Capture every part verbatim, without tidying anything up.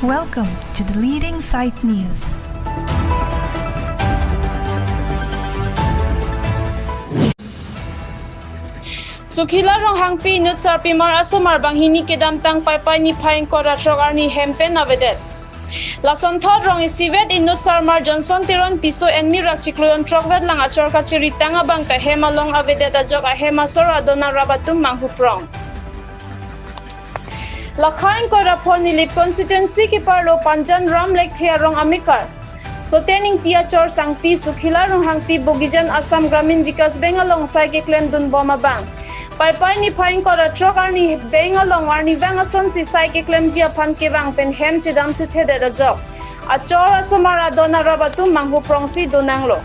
Welcome to the leading site news. Sukhila Ronghangpi inut sarpimar asomar banghini kedamtang Paipai niphai ingkoi ra throk arni hem pen avedet. Lasonthot rong isivet inut sarmar Johnson Teron piso enmi rak chiklo jon throkvet lang achor kachiri tang abang ta hem along avedet ajok ahem asor adon arap atum manghuprong. Lakha ingkoi ra pho Nilip constituency keparlo Panjan Ram Lekthe arong amekar Soten Ingti achor sangpi Sukhila Ronghangpi Bogijan Assam Gramin Vikas Bank along sai keklem dunbom abang Paipai niphai ingkoi ra throk arni bank along arnivang asonsi sai keklemji aphan kevang pen hem chedamthuthedet ajok achor asomar adon arap atum manghuprongsi donanglo.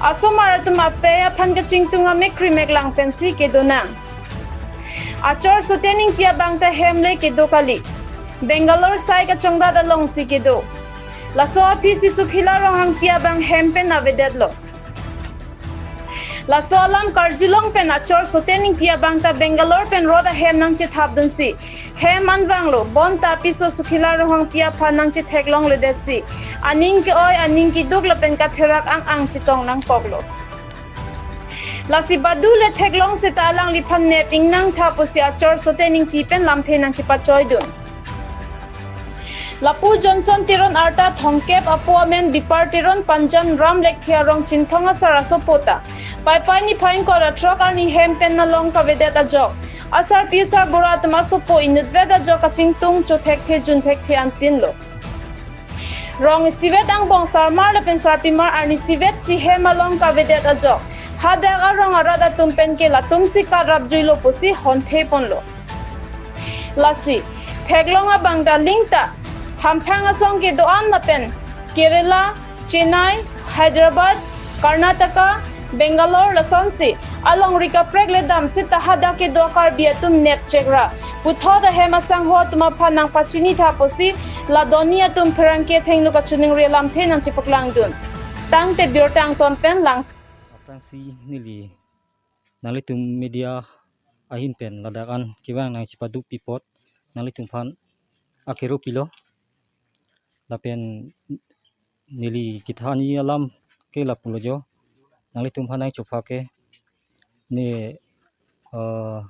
Asomar atum apei aphan kachingtung amek krimek lang pensi kedonang. Achor Soten Ingti abang ta hem le kedo kali. Bangalore sai kachongdat alongsi kedo. Laso aphisi Sukhila Ronghangpi abang hem pen avedetlo. Laso alam karjulong pen achor Soten Ingti abang ta Bangalore pen rot ahem nangchethapdunsi hem anvanglo, bonta piso Sukhila Ronghangpi aphan nangchetheklongledetsi aning ke-oi, aning keduk lapen katherak ang-ang chetong nangkoklo. Lasi badu le theklong seta alangliphan nep ingnangtha pusi achor Soten Ingti pen lamthe nangchepachoidun. Lapu Johnson Teron arta thomkep apo amen Bipar Teron Panjan Ram Lekthe arong Chinthong asar asopo ta Paipai niphai ingkoi ra throk arni hem pen along kavedet ajok asarpi asarbura atum asopo inutvet ajok kachingtung chothekthe junthekthe anpinlo. Rong isivet angbong sarmar lapen sarpimar arni isivetsi hem along kavedet ajok hadak arong arat atum pen ke latumsi karapjuilo pusi honthe ponlo. Lasi theklong abang ta lingta hamphang asong kedo-an lapen Kerala, Chennai, Hyderabad, Karnataka, Bangalore lasonsi alongri kaprek le dam seta hadak kedo Karbi atum nepchek ra puthot ahem asangho atum aphan nangpachinitha pusi la doni atum pherangke thengno kachiningri alamthe nangchepaklangdun. Tangte birta angton pen lang. Aphrangsi neli nanglitum media ahin pen ladak an kevang nangchepaduk pi apot nanglitumphan akero pilo. Lapen neli kethanji alam ke lapulo jo. Nanglitumphan nangchopha ke ne, eh,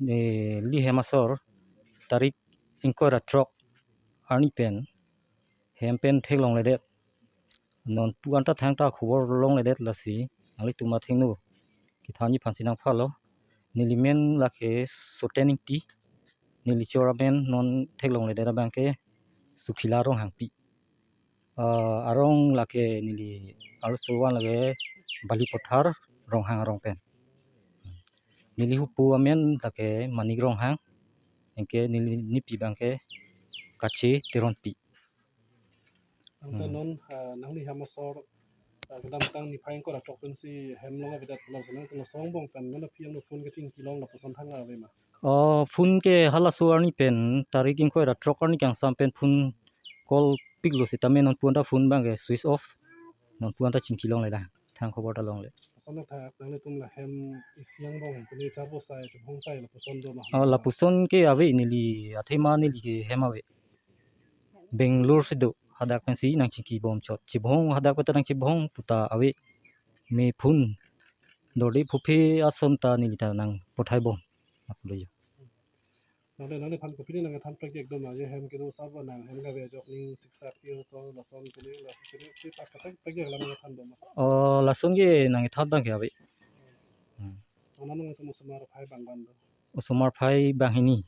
neli hem asor tarik ingkoi ra throk arni pen hem pen theklongledet. Non pu anta thangta khobor longledet lasi nanglitum athengno kethanji aphansi nangphalo. Neli men lake Soten Ingti. Neli chor amen non theklongledet abang ke Sukhila Ronghangpi. Ah, arong lake neli arloso van lake Balipathar Ronghang arong pen. Neli hupo amen lake Manik Ronghang. Anke neli nipi abang ke Kache Teronpi. Anke Hmm. non, ah, nangli hem asor, ah, kedamtang niphai ingkoi ra throk pensi hem along avedet pulo, lason nangtum laso angbong pen non aphi angno phone kachingkilong lapuson thang ave ma? Oh, phone ke halaso arni pen tarik ingkoi ra throk arni kangsam pen phone call piklo sitame non pu anta phone abang ke switch off. Non pu anta chingkilongle dang. Thang khobor ta longle. Lason athak nanglitum la hem isi angbong pen charbo sai, chubhong sai lapuson do ma? Oh, lapuson ke ave neli athema neli ke hem ave. Bangalore si do hadak pensi nangchingkibom chot. Chibhong hadak peta nangchibhong puta ave. Me phone dorde phuphe ason ta neli ta nangpothaibom. Lapulo jo. Nangli, nangliphan kopine nangkethan prekjak do ma, je hem kedo asap nang hem kave ajok ning siksak tir to lason kene la kene ke tak katak prekjak alam nangkethan do ma? Oh, lason ke nangkethan abang ke ave. Hmm. Nang nangtum osomar phai bang ban do? Osomar phai banghini.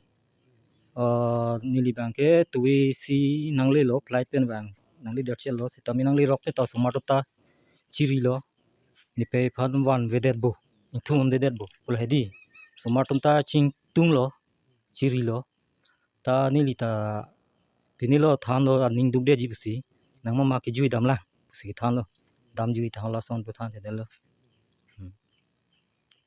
Oh, neli abang ke tuwe si nanglelo flight pen abang. Nangli derchelo sitame nangli rok te ta osomar atum ta chirilo. Nepei aphan vanvedetbo. Ingthum-un-dedetbo. Pula hedi. Osomar atum ta chingtunglo. Chirilo. Ta neli ta pinilo thanlo aning dukdetji pusi. Nang mama kejui damlang pusi thanlo. Damjui thanlo lason pu thanthedetlo. Hmm.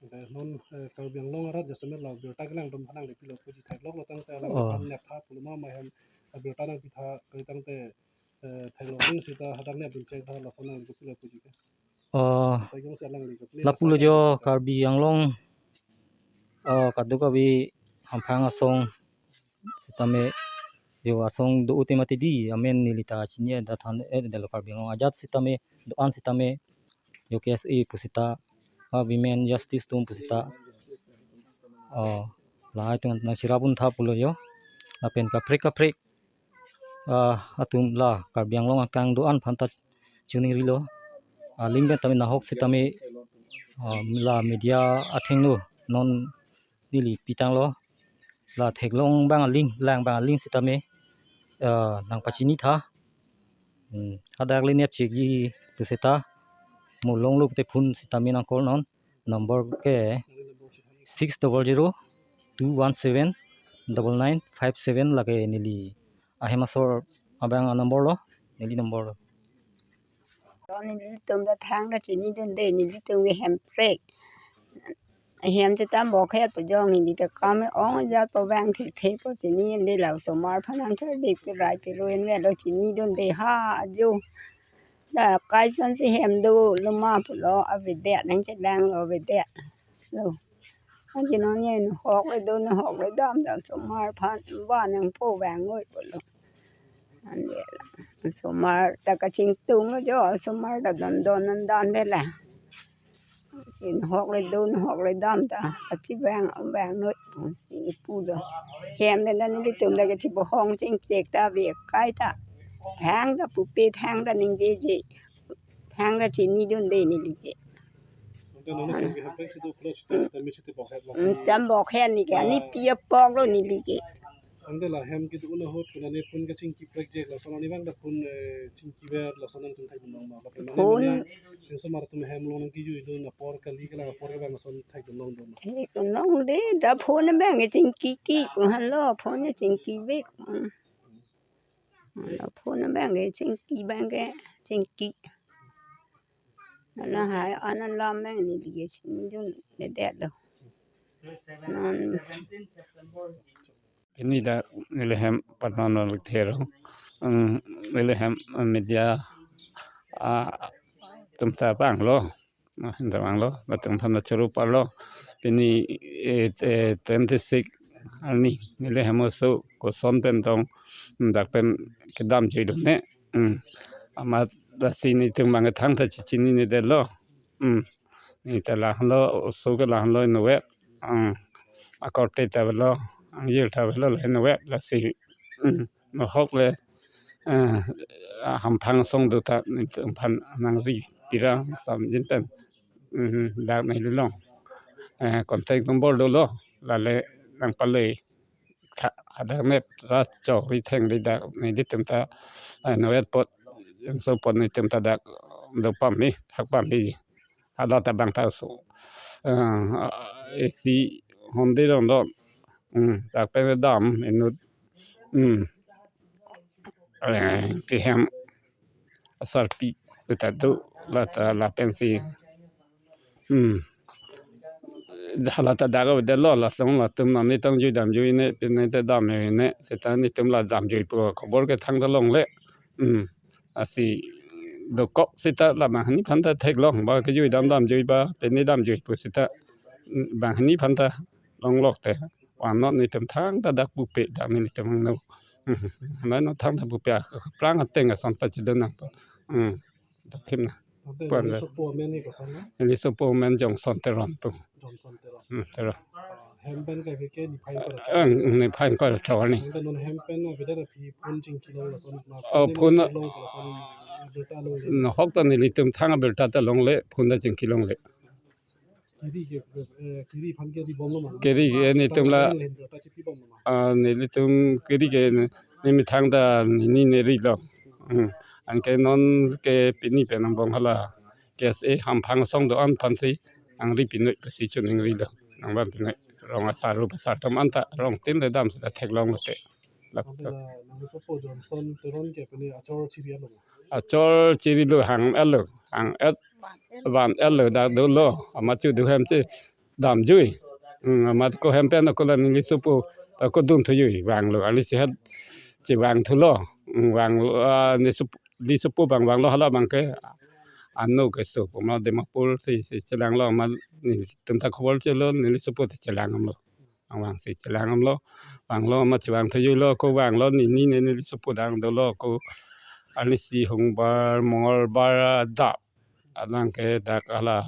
Ante non, eh, Karbi Anglong arat jasemet la birta kelang atum aphan nangli kopilo puji theklonglo tangte alang Oh. aphan neptha pulo ma ma hem, eh, birta nangpitha kali tangte, eh, theklong sita hadak nepdun chek tha lason nangli kopilo puji ke? Oh, Theklong si alangli kopilo lapulo lason jo nangli Karbi Anglong, oh, kadokave hamphang asong sitame, jo asong do-o te mati di, amen neli ta chini-et than-et detlo, Karbi Anglong ajat sitame, do-an sitame, jo K S A pu seta, a women justice atum pu seta, oh, lahai atum nangcherap un tha pulo jo, lapen kaprek kaprek, ah, atum la Karbi Anglong akang do-an aphan ta choningri lo. Ah, aling pen tame nahok sitame, ah, la media athengno non neli pitanglo. La theklong abang aling, lang abang aling sitame, ah, nangpachini tha. Hmm, hadak le nep chegi pu seta, mo longlo te phone sitame nang call non. Number ke six double zero two one seven double nine five seven, lake neli ahem asor abang a-number lo, neli number lo. Nelitum ta thangta chinidunde, nelitum ke hemprek. Hem seta bokhet pu jong neli ta kam ong ajat pu vang thekthe pu chinidunde, la osomar aphan nangcherap pi rai pi ruen velo chinidunde ha ajo. Da kaisan si hem dolo ma pulo, avedet nangchelanglo, avedetlo. Anke non nahok le do, nahok le dam ta osomar aphan ba nangpo vang noi pulo. Anke la osomar ta kachingtunglo jo, osomar ta don don an dan de la. Si nahok le do, nahok le dam ta kachevang vang noi pusi pulo. Hem le nelitum ta kachibohong chingchek ta ave kai ta. Thangta pupe, thangta ningjeje, thangta chinidunde neli ke. Ante non hem ke hemprek si do pulo, seta tame seta bokhet lo. Hmm, tam bokhet neli ke, ani pi apok lo neli ke. Ante la hem kedo-o ahut ke neli phone kachingki prekjek, lason ani vang ta phone, eh, chingkiver, lason nangtum thekdun long ma? Lapen mane phone mane, laso osomar atum hem along nangkijui do, apor kali kalang apor kevang lason thekdun long do ma? Thekdun longde, da phone abang ke chingkiki pu henlo, phone ke chingkivek. Hmm. Hala phone abang ke chingki, abang ke chingki. Hala hai an alam abang neli ke chinidundedetlo. Non pini dak neli hem patnon lo thero. Hmm, neli hem media atum ta vanglo. Ah, hinta vanglo, latum aphan ta choro parlo. Pini, eh, eh, twenty-six arni, neli hem oso koson pen tong, hmm, dak pen kedamjuidunde. Hmm. Amat lasi nelitum abang ke thangta chechinidetlo. Hmm. Neli ta lahenlo, oso ke lahenlo inutvet. Hmm. Akorte ta avelo, angjir ta avelo, la inutvet lasi. Hmm. Nahok le, eh, hamphang asong do ta nelitum aphan nangri pira samjin pen. Hmm, dak neli along, eh, contact number dolo, lale nangpaloi tha, hadak nep ra chokri thengri dak nelitum ta, eh, inutvet apot, jongso apot nelitum ta dak do pame, thak pame. Hala ta abang ta oso, eh, A C hon de rong do. Hmm, dak pen dam inut. Hmm. Eh, kehem asarpi ta do, la ta lapen si. Hmm. Hala ta dak avedetlo, lason latum nangli tong jui damjuine, pine te damjuine, seta nelitum la damjui pu khobor ke thangta longle. Hmm. Lasi dokok seta la banghini aphan ta theklong, ba kejui dam damjui ba, pine damjui pu seta, hmm, banghini aphan ta longlok te. Annon nelitum thangta dak pupe, dak nelitum angno. Hmm. Annon thangta pupe, aphrang ateng ason pachedun nangpo. Hmm. Dak thim na. Ante puan neli ber. Sopo amen ke koson na? Neli sopo amen Johnson Teron pu. Johnson Teron. Hmm, Teron. Ah, hem pen ke ke ni phai ko. Ang, ni phai ko thawar ni. Ante non hem pen na bida phi phone chingki long lason na. Oh, phone phone na long lason birta long le. Nahok ta nelitum thang birta ta longle, phone ta chingki longle. Kiri ke, eh, kiri aphan ke ribomlo ma? Kiri ke nelitum la, Kiri aphan ke ribomlo ma? Ah, nelitum kiri ke ne, nemethang ta nini ne rilo. Hmm. Anke non ke pini pen angbong hala K S A hamphang asong do-an aphan si nangri pinoi pusi choningrilo. Nangvan pinoi. Rong asar rup asar atum anta rong tin le dam seta theklong lote. Lap- Ante la nangli sopo Johnson Teron ke pini achor chiri alo ma? Achor chirilo, hang-etlo, hang-et, van-etlo, dak dolo, amat chu do hem chedamjui. Hmm, amat ko hem pen ako la neli sopo, ako dun thujui, vanglo, ali sehat chevang thulo. Hmm, vanglo, ah, neli sop-, neli sopo abang vanglo, hala abang ke ano keso pu ma Dimapur si, si chelanglo, amat nelitum ta khobor chelo, neli sopo ta chelang damlo. Vangsi chelang lo, vanglo ma chevang thujuilo, ko vanglo, nini neli sopo dang dolo, ko arnisi Songbar, Mongolbar adap. Alang ke dak hala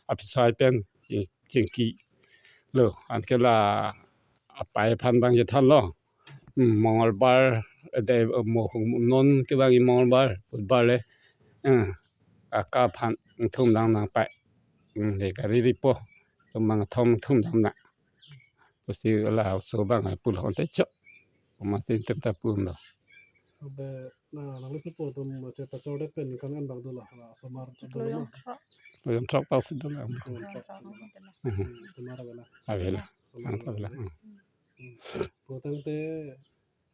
apisai pen ching-, chingkilo. Anke la apai aphan bang chethanlo. Hmm, Mongolbar de mo hung non ke bang i Mongolbar, Budbar le. Hmm, aka aphan thum dang nangpai. Hmm, de kari ripo. Tum bang thom thum dang na. Pusi la oso bang pulo ante chok. Komatsi itum ta pulo. Abe, na, nangli sopo atum ma che pachor det pen ningkan an bang dolo, la osomar chot dolo ma? Oyom throk pau si dolo. Oyom throk si dolo. Mhm. Hmm, osomar avela. Avela. Osomar avela. Avela. Hmm. Hmm. Pulotangte,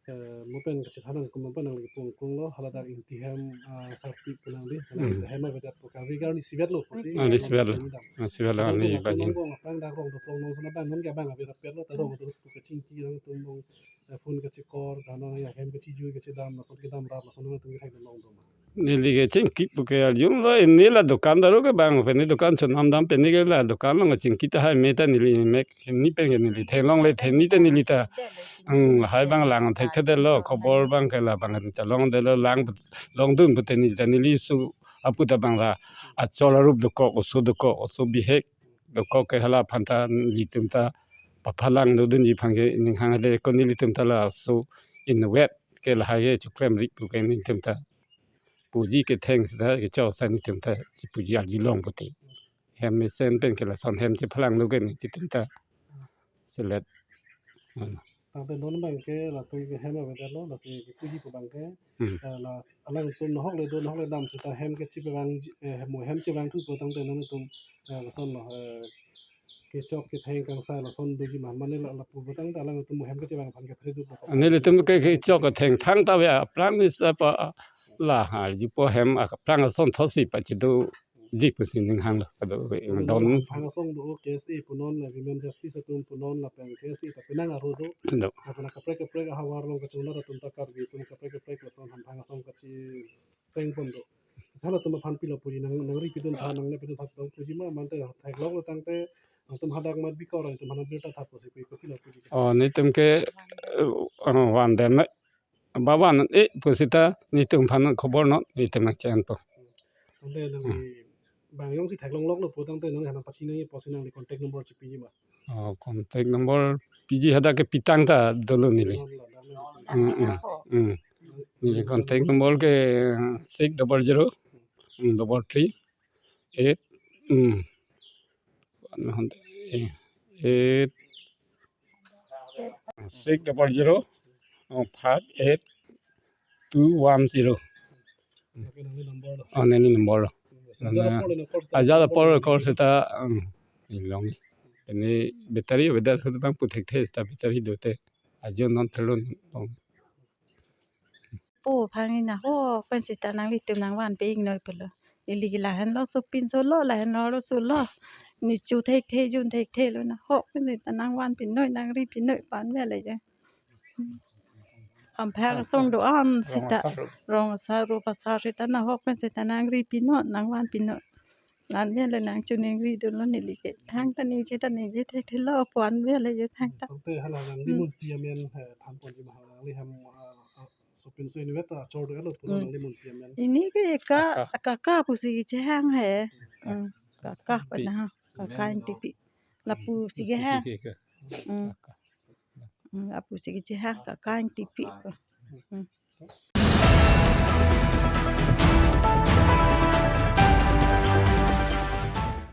eh, mo pen kachethan nangkok, mo pen nangli pungkung lo, hala dak Ingti hem, ah, sarpi pu nang di, hala Hmm. hem avedet pu kave kali isivet lo, pusi Ah, isivet lo. Dam. Ah, isivet lo, Rong ani dolo, bajin. Rong dolo, aphrang dak rong dolo, rong dolo, sana bang, non ke bang, avedet pet lo, ta rong dolo, pu kachingki, rong tum rong, eh, phone kachekor, dana ya hem kachijui kachedam, lason kedam rap, lason nangtum kethek long dolo ma? Neli kachingki pu ke arjumlo, neli la dukan daro ke bang, pini dukan chonam dam, pini ke la dukan along chingki tahai me ta neli mek, ni pen ke neli theklongle, the ni ta neli ta, ang, hai bang lang thekthedetlo, khobor bang ke la bang ta longdetlo, lang, longdun pute neli ta neli su apu ta bang la, achol arup dokok, oso dokok, oso bihek dokok ke hala aphan ta nelitum ta paphalang dodunji aphan ke ning hang le ko nelitum ta laso inutvet ke lahai ke choklemri pu ke nelitum ta puji ketheng seta kechok sa nelitum ta chipuji arju long pute. Hem mesen pen ke lason hem chephalang do ke nelitum ta selet. Tangte non bang ke latum ke hem avedet lo, lasi kipuji pu bang ke, Hmm. eh, la alangtum nahok le do, nahok le dam seta hem ke chevang, eh, hem, hem chevang thu pulotangte nangtum, eh, lason lo, eh, kechok ketheng kangsai lason doji ma, mane la, lapu pulotangte alangtum hem kachevang aphan ke phre do pulotangte. Nelitum ke kechok ketheng thangta ave, aphrang ni sa pa la ha, arjupo hem aphrang asonthotsi pachedoji pusi ning hanglo, kado Lapen don. Hamphang asong do, K S A punon, la Women Justice atum punon, lapen K S A ta penang aro do. Do. Lapen kaprek kaprek ahavar along kachongdar atum ta Karbi atum kaprek kaprek lason hamphang asong kacheseng pon do. Sala atum aphan pilo puji nang, nangri pidun tha, nangne pidun tha tong puji ma, mante theklonglo tangte, nangtum hadak mat bikor, nangtum hadak birta tha pusi pi, pi pilo puji. Oh, nelitum ke, eh, oh, van den na. Ba van e pusita nelitum aphan khobor non, nelitum nangchenpo. Tangte nang Hmm. bang jongsi theklongloklo pulotangte nang hanang pachiningji pusi nangli contact number chepiji ma? Oh, contact number piji hadak ke pitang ta dolo neli. Non la, non la. Hmm, hmm, hmm. Neli contact number ke six double zero, hmm, double three, eight, hmm, one hundred, eh, eight, six double zero, oh, five eight two one zero. Oke, nangli number lo. Oh, neli number lo. Hmm, Nana, ajat apor lo, course ajat apor lo, course ta, um, ilong. Ini battery, battery sudah bang puthekthe, seta battery dote. Ajo non thelon. Po phangji nahok pen seta nanglitum nangvanpi iknoi pulo. Neli ke lahenlo sopinso lo, lahenlo lo solo. Ni chu thekthe, jun thekthe lo, nahok pen seta nangvanpinoi, nangripi noi pu an ave le je. Hamphang asong do-an seta. Rong asar, rup asar seta nahok pen seta nangripi noi, nangvanpi noi. An ave le nangchiningri dunlo neli ke. Thangta ningje ta ningje thekthelo pu an ave le je thangta. Tangte hala nangli Hmm. munpi amen, eh, than ponji ma, hala nangli hem, ah, ah, sopinso inutvet ta chor do-etlo pulo Hmm. nangli munpi amen. Ini ke ka, Kaka. Kaka pusi kechehang he. Hmm. Hmm, Kaka Pi. Pen ha, Kaka Ingtipi. Lapusi kehang. Ingtipi ke. Hmm. Kaka. Hmm, lapusi kechehang Kaka Ingtipi. Hmm.